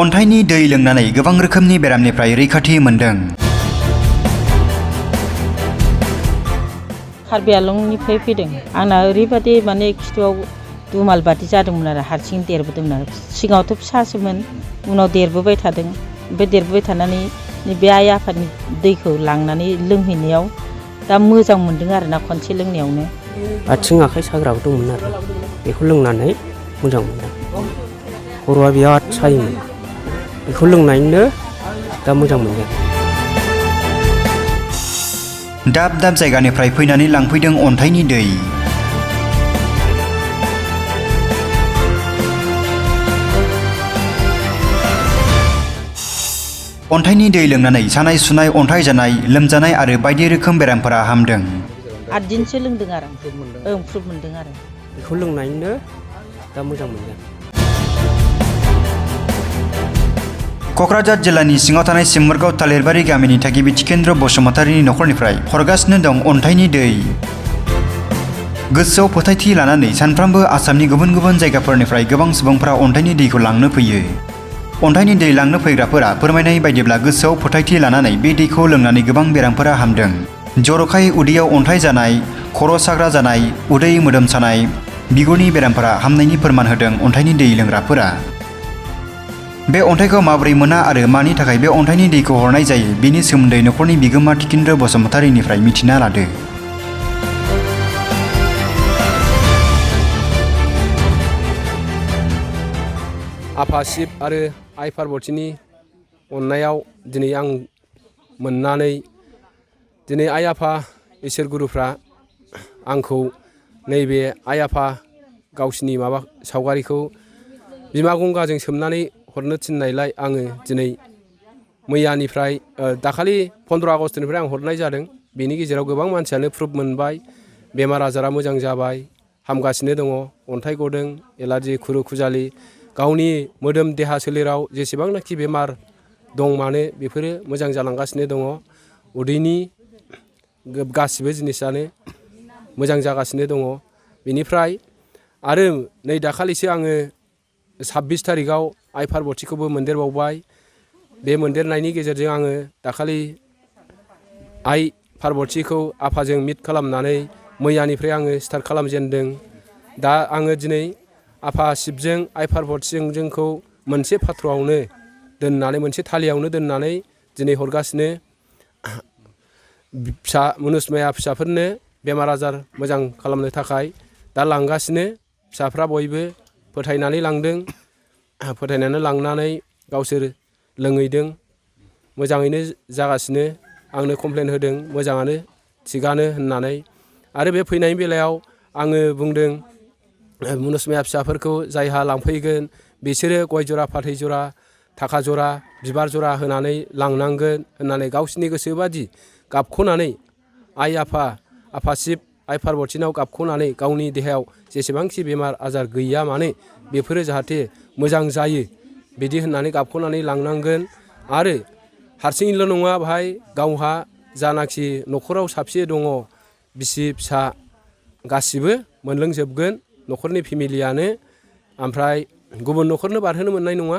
अन्थाइनि दै लोंनानै गोबां रोखोमनि बेरामनिफ्राय रैखाथि मोनदों। कार्बि आलंनिफ्राय फैदों। आंना ओरैबादि माने खिथुआव दुमाल बादि जादोंमोन आरो हारसिं देरबोदोंमोन आरो सिगाङावथ' फिसासोमोन उनाव देरबोबाय थादों। ओमफ्राय देरबोबाय थानानै बे आइ आफानि दैखौ लांनानै लोंहैनायाव दा मोजां मोनदों आरो ना खनसे लोंनायावनो। आथिं आखाइ साग्राबो दंमोन आरो बेखौ लोंनानै मोजां मोनदों। खर'आ बिराद सायोमोन। बेखौ लोंनायनो दा मोजां मोनदों। दाब दाब जायगानिफ्राय फैनानै लांफैदों अन्थाइनि दै। अन्थाइनि दै लोंनानै सानाय सुनाय, अन्थाइ जानाय, लोमजानाय आरो बायदि रोखोम बेरामफोरा हामदों। 8 दिनसो लोंदों आरो आं प्रुफ मोनदों आरो बेखौ लोंनायनो दा मोजां मोनदों। क'क्राझार जिल्लानि सिङाव थानाय सिम्बोरगाव थालिरबारि गामिनि थागिबि थिकेन्द्र बसुमतारीनि नखरनिफ्राय हरगासिनो दं अन्थाइनि दै। गोसोआव फोथायथि लानानै सानफ्रोमबो आसामनि गुबुन गुबुन जायगाफोरनिफ्राय गोबां सुबुंफोरा अन्थाइनि दैखौ लांनो फैयो। अन्थाइनि दै लांनो फैग्राफोरा फोरमायनाय बायदिब्ला गोसोआव फोथायथि लानानै बे दैखौ लोंनानै गोबां बेरामफोरा हामदों। जर'खायै उदैयाव अन्थाइ जानाय, खर' साग्रा जानाय, उदै मोदोम सानाय, बिगुरनि बेरामफोरा हामनायनि फोरमान होदों अन्थाइनि दै लोंग्राफोरा। बे अन्थाइखौ माबोरै मोना आरो मानि थाखाय बे अन्थाइनि दैखौ हरनाय जायो बेनि सोमोन्दै नखरनि बिगोमा थिकेन्द्र बसुमतारीनिफ्राय मिथिना लादो। आफा शिब आरो आइ पार्बतीनि अननायाव दिनै आं मोननानै दिनै आइ आफा इसोर गुरुफ्रा आंखौ नैबे आइ आफा गावसिनि माबा सावगारिखौ बिमा गंगाजों सोमनानै हरनो थिननायलाय आङो दिनै मैयानिफ्राय दाखालि 15 आगष्टनिफ्राय आं हरनाय जादों। बेनि गेजेराव गोबां मानसियानो प्रुफ मोनबाय, बेमार आजारा मोजां जाबाय, हामगासिनो दङ, अन्थाइ गदों, एलार्जि, खुरु खुजालि, गावनि मोदोम देहा सोलेराव जेसेबांनाखि बेमार दं मानो बेफोरो मोजां जालांगासिनो दङ। उदैनि गासिबो जिनिसानो मोजां जागासिनो दङ। बेनिफ्राय आरो नै दाखालिसो आङो 26 थारिखआव आइ पार्बतीखौबो मोनदेरबावबाय। बे मोनदेरनायनि गेजेरजों आङो दाखालि आइ पार्बतीखौ आफाजों मिट खालामनानै मैयानिफ्राय आङो स्टार्ट खालामजेनदों। दा आङो दिनै आफा शिबजों आइ पार्बतीजों जोंखौ मोनसे पात्रआवनो दोननानै, मोनसे थालियावनो दोननानै दिनै हरगासिनो। फिसा मुनुसमाया फिसाफोरनो बेमार आजार मोजां खालामनो थाखाय दा लांगासिनो। फिसाफ्रा बयबो फोथायनानै लांदों। फोथायनानै लांनानै गावसोर लोंहैदों। मोजाङैनो जागासिनो। आंनो कमप्लेन होदों मोजाङानो थिगानो होननानै। आरो बे फैनायनि बेलायाव आङो बुंदों मुनुसमाया फिसाफोरखौ जायहा लांफैगोन बिसोरो गय जरा, फाथै जरा, थाखा जरा, बिबार जरा होनानै लांनांगोन होननानै गावसिनि गोसोबादि गाबख'नानै आइ आफा शिब आइ पार्बतीनाव गाबख'नानै गावनि देहायाव जेसेबांखि बेमार आजार गैया मानो बेफोरो जाहाथे मोजां जायो बिदि होननानै गाबख'नानै लांनांगोन। आरो हारसिङैल' नङा, बेहाय गावहा जानाखि न'खराव साबसे दङ बिसि फिसा गासिबो मोनलोंजोबगोन न'खरनि फेमिलियानो। ओमफ्राय गुबुन न'खरनो बारहोनो मोननाय नङा,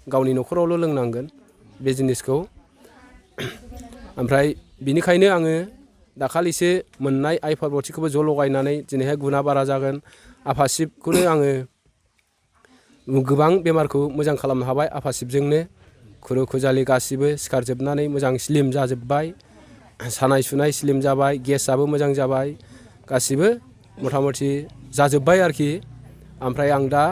गावनि न'खरावल' लोंनांगोन बे जिनिसखौ। ओमफ्राय बिनिखायनो आङो दाखालिसो मोननाय आइ पार्बतीखौबो ज' लगायनानै दिनैहाय गुना बारा जागोन। आफा शिबखौनो आङो गोबां बेमारखौ मोजां खालामनो हाबाय आफा शिबजोंनो। खुरु खुजालि गासिबो सिखारजोबनानै मोजां स्लिम जाजोब्बाय। सानाय सुनाय स्लिम जाबाय, गेसआबो मोजां जाबाय, गासिबो मथा मथि जाजोब्बाय आरोखि। ओमफ्राय आं दा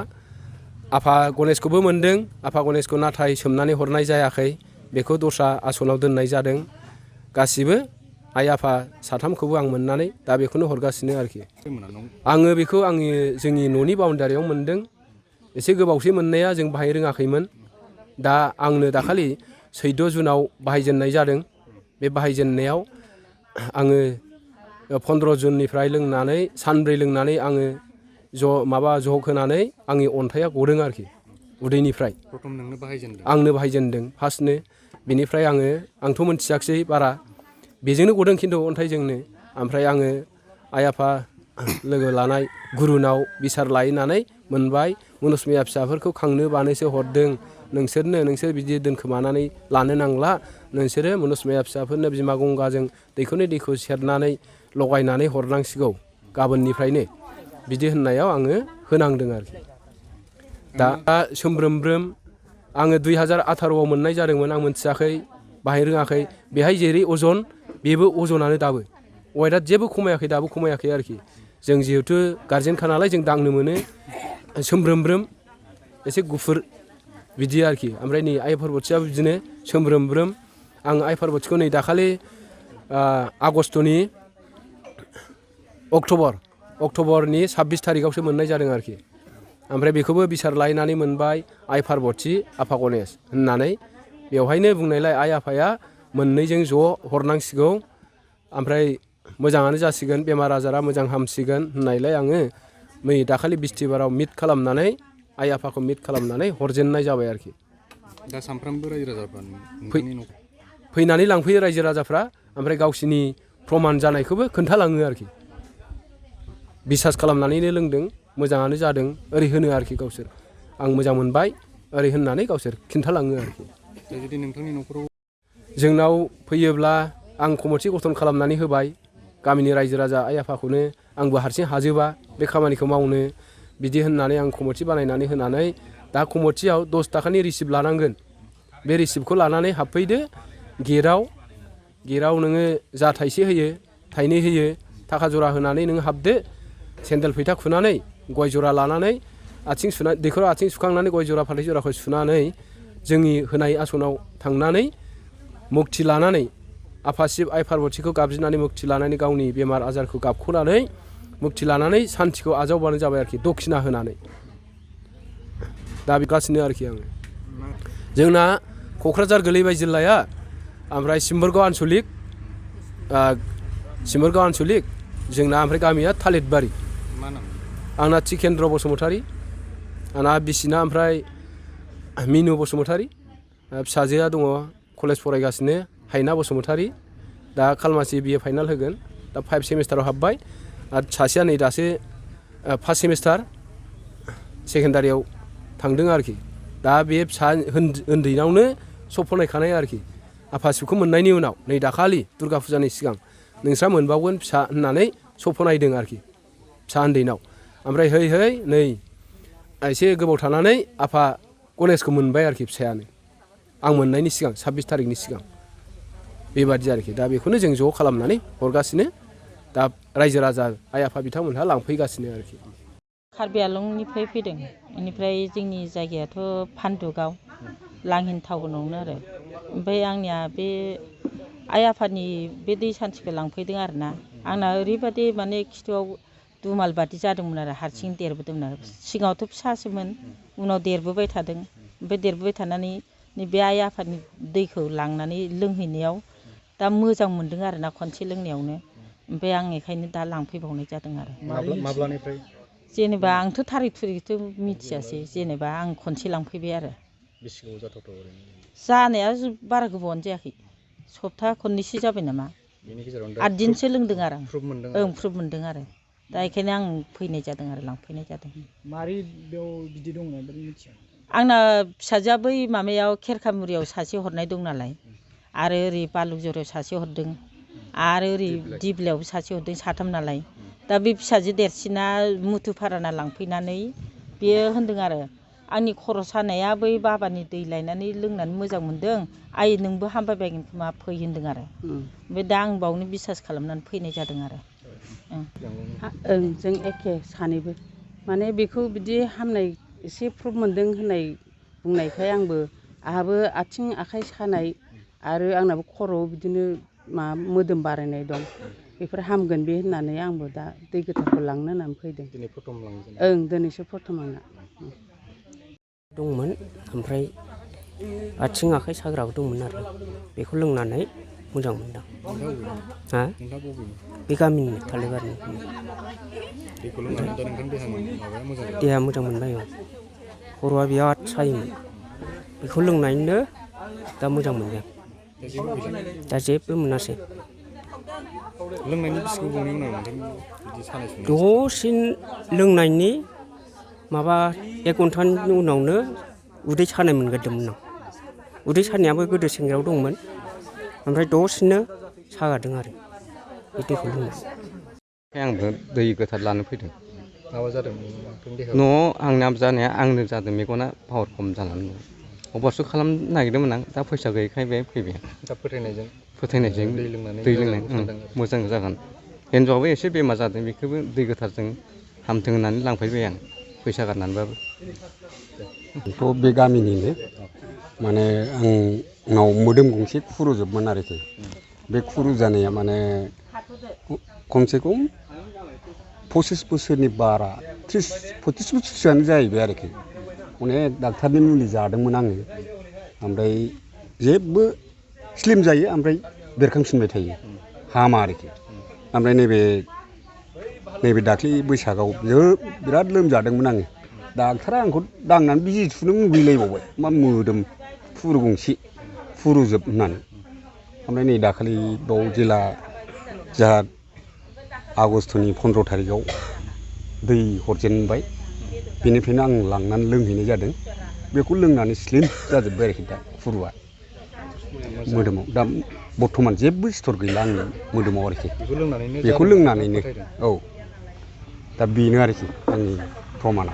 आफा गणेशखौबो मोनदों। आफा गणेशखौ नाथाय सोमनानै हरनाय जायाखै, बेखौ दस्रा आसनाव दोननाय जादों। गासिबो आइ आफा साथामखौबो आं मोननानै दा बेखौनो हरगासिनो आरोखि। आङो बेखौ जोंनि न'नि बाउन्डारियाव मोनदों। एसे गोबावसै मोननाया, जों बाहाय रोङाखैमोन। दा आंनो दाखालि 14 जुनाव बाहायजेननाय जादों। बे बाहायजेननायाव आङो 15 जुननिफ्राय लोंनानै सानब्रै लोंनानै आङो जग होनानै आंनि अन्थाइया गदों आरोखि उदैनिफ्राय। आंनो बाहायजेनदों फार्स्टनो। बेनिफ्राय आंथ' मोनथियाखिसै बारा, बेजोंनो गदों खिन्थु अन्थाइजोंनो। ओमफ्राय आङो आइ आफा लोगो लानाय गुरुनाव बिसार लायनानै मोनबाय मनसमिया फिसाफोरखौ खांनो बानोसो हरदों नोंसोर बिदि दोनखोमानानै लानो नांला नोंसोरो मनसमिया फिसाफोरनो बिमा गंगाजों दैखौ सेरनानै लगायनानै हरनांसिगौ गाबोननिफ्रायनो बिदि होननायाव आङो होनांदों आरोखि दा सोमब्रोमब्रोम आङो 2018आव मोननाय जादोंमोन आं मोनथियाखै बाहाय रोङाखै बेहाय जेरै अजन बेबो अजनानो दाबो वेटआ जेबो खमायाखै दाबो खमायाखै आरोखि जों जिहेथु गार्जेनखा नालाय जों दांनो मोनो सोमब्रोमब्रोम एसे गुफुर बिदि आरोखि ओमफ्राय नै आइ पार्बथियाबो बिदिनो सोमब्रोमब्रोम आं आइ पार्बथिखौ नै दाखालि आगष्टनि अक्ट'बरनि 26 थारिखआवसो मोननाय जादों आरोखि ओमफ्राय बेखौबो बिसार लायनानै मोनबाय आइ पार्बथि आफा गनेश होननानै बेवहायनो बुंनायलाय आइ आफाया मोननैजों ज' हरनांसिगौ ओमफ्राय मोजाङानो जासिगोन बेमार आजारा मोजां हामसिगोन होननायलाय आङो नै दाखालि बिस्थिबाराव मिट खालामनानै आइ आफाखौ मिट खालामनानै हरजेननाय जाबाय आरोखि दा सामफ्रामबो रायजो राजाफ्रा फैनानै लांफैयो रायजो राजाफ्रा ओमफ्राय गावसिनि प्रमान जानायखौबो खोन्थालाङो आरोखि बिसास खालामनानैनो लोंदों मोजाङानो जादों ओरै होनो आरोखि गावसोर आं मोजां मोनबाय ओरै होननानै गावसोर खिन्थालाङो आरोखि जुदि नोंथांनि न'खराव जोंनाव फैयोब्ला आं कमिटि गठन खालामनानै होबाय गामिनि रायजो राजा आइ आफाखौनो आंबो हारसिं हाजोबा बे खामानिखौ मावनो बिदि होननानै आं कमिटि बानायनानै होनानै दा कमिटियाव 10 थाखानि रिसिप्ट लानांगोन बे रिसिप्टखौ लानानै हाबफैदो गेटआव नोङो जा थाइसे होयो थाइनै होयो थाखा जरा होनानै नोङो हाबदो सेन्देल फैथा खुनानै गय जरा लानानै दैखराव आथिं सुखांनानै गय जरा फाथै जराखौ सुनानै जोंनि होनाय आसनाव थांनानै मुक्ति लानानै आफा शिब आइ पार्बथिखौ गाबज्रिनानै मुक्ति लानानै गावनि बेमार आजारखौ गाबख'नानै मुक्ति लानानै सान्तिखौ आजावबानो जाबाय आरोखि दक्षिणा होनानै दा बिगासिनो आरोखि आङो जोंना क'क्राझार गोलैबाय जिल्लाया ओमफ्राय सिम्बोरगाव आनसलिक जोंना ओमफ्राय गामिया थालिरबारि आंना थिकेन्द्र बसुमतारी आंना बिसिना ओमफ्राय मिनु बसुमतारी फिसाजोआ दङ कलेज फरायगासिनो हायना बसुमतारी दा खालमासि बिए फाइनाल होगोन दा 5 सेमिस्टाराव हाबबाय आरो सासेया नै दासो 1 सेमिस्टार सेकेन्डारियाव थांदों आरोखि दा बे फिसा उन्दैनावनो सफनायखानाय आरोखि आफा शिबखौ मोननायनि उनाव नै दाखालि दुर्गा फुजानि सिगां नोंस्रा मोनबावगोन फिसा होननानै सफनायदों आरोखि फिसा उन्दैनाव ओमफ्राय है नै एसे गोबाव थानानै आफा गनेशखौ मोनबाय आरोखि फिसायानो आं मोननायनि सिगां 26 थारिखनि सिगां बेबादि आरोखि दा बेखौनो जों ज' खालामनानै हरगासिनो दा रायजो राजा आइ आफा बिथांमोनहा लांफैगासिनो आरोखि कार्बि आलंनिफ्राय फैदों बेनिफ्राय जोंनि जायगायाथ' पान्दुगाव लांहिन टाउनावनो आरो ओमफ्राय आंनिया बे आइ आफानि बे दै सान्थिखौ लांफैदों आरोना आंना ओरैबादि माने खिथुआव दुमाल बादि जादोंमोन आरो हारसिं देरबोदोंमोन आरो सिगाङावथ' फिसासोमोन उनाव देरबोबाय थादों ओमफ्राय देरबोबाय थानानै नैबे आइ आफानि दैखौ लांनानै लोंहैनायाव दा मोजां मोनदों आरो ना खनसे लोंनायावनो ओमफ्राय आं बेखायनो दा लांफैबावनाय जादों आरो माब्लानिफ्राय जेनेबा आंथ' थारिख थुरिखथ' मिथियासै जेनेबा आं खनसे लांफैबाय आरो बेसे गोबाव जाथावथाव ओरैनो जानाया बारा गोबावानो जायाखै सप्ता खननैसो जाबाय नामा बेनि गेजेरावनो 8 दिनसो लोंदों आरो आं प्रुफ मोनदों ओं प्रुफ मोनदों आरो दा बेखायनो आं फैनाय जादों आरो लांफैनाय जादों मारै बेयाव बिदि दं होननानै मिथिया आंना फिसाजोआ बै माबायाव खेरखामुरियाव सासे हरनाय दं नालाय आरो ओरै बालुकजरायाव सासे हरदों आरो ओरै दिब्लायावबो सासे हरदों साथाम नालाय दा बे फिसाजो देरसिना मुथुफाराना लांफैनानै बेयो होनदों आरो आंनि खर' सानाया बै बाबानि दै लायनानै लोंनानै मोजां मोनदों आइ नोंबो हामबाय बायगोन खोमा फै होनदों आरो ओमफ्राय दा आं बावनो बिसास खालामनानै फैनाय जादों आरो ओं जों एखे सानैबो माने बेखौ बिदि हामनाय एसे प्रुफ मोनदों होननाय बुंनायखाय आंहाबो आथिं आखाइ सानाय आरो आंनाबो खर'आव बिदिनो मोदोम बारायनाय दं बेफोर हामगोन बे होननानै आंबो दा दै गोथारखौ लांनो होननानै फैदों दिनै प्रथम लांजेन ओं दिनैसो प्रथम आंना दंमोन ओमफ्राय आथिं आखाइ साग्राबो दंमोन आरो बेखौ लोंनानै मोजां मोनदां हा नोंथाङा बबेनि बे गामिनि थालिबारिनि दैखौ लोंनानै दा नोंथांनि देहाया मोजां जाबाय देहा मोजां मोनबाय औ खर'आ बिराद सायोमोन बेखौ लोंनायनो दा मोजां मोनबाय दा जेबो मोनासै लोंनायनि बेसे गोबावनि उनाव नोंथांनि बिदि सानाय सुनाय दसेनो लोंनायनि माबा 1 घन्टानि उनावनो उदै सानाय मोनग्रोदोंमोन आं उदै सानायाबो गोदो सेंग्रायाव दंमोन ओमफ्राय दसेनो सागादों आरो बे दैखौ लोंनानै आंबो दै गोथार लानो फैदों माबा जादों नोंथांनि देहायाव? न'आव आंना जानाया आंनो जादों मेगना पावार खम जानानै दं अपारेसन खालामनो नागिरदोंमोन आं दा फैसा गैयैखाय बे फैबाय दा फोथायनायजों दै लोंनानै लोंनाय मोजां जागोन हिन्जावाबो एसे बेमार जादों बेखौबो दै गोथारजों हामथों होननानै लांफैबाय आं फैसा गारनानैबाबो थ' बे गामिनिनो माने आंनाव मोदोम गंसे खुरुजोबमोन आरोखि बे खुरु जानाया माने खमसे खम 25 बोसोरनि बारा 30-35 बोसोरानो जाहैबाय आरोखि अनेक डाक्टारनि मुलि जादोंमोन आङो ओमफ्राय जेबो स्लिम जायो ओमफ्राय बेरखांफिनबाय थायो हामा आरोखि ओमफ्राय नैबे दाख्लै बैसागाव बिराद लोमजादोंमोन आङो डाक्टारा आंखौ दांनानै बिजि थुनो मुगैलायबावबाय मा मोदोम खुरु गंसे खुरुजोब होननानै ओमफ्राय नै दाखालि बाव जेला जोंहा आगष्टनि 15 थारिखआव दै हरजेनबाय बेनिफ्रायनो आं लांनानै लोंहैनाय जादों बेखौ लोंनानै स्लिम जाजोब्बाय आरोखि दा खुरुआ मोदोमाव दा बर्थमान जेबो सिथर गैला आंनि मोदोमाव आरोखि बेखौ लोंनानैनो औ दा बेनो आरोखि आंनि प्रमाना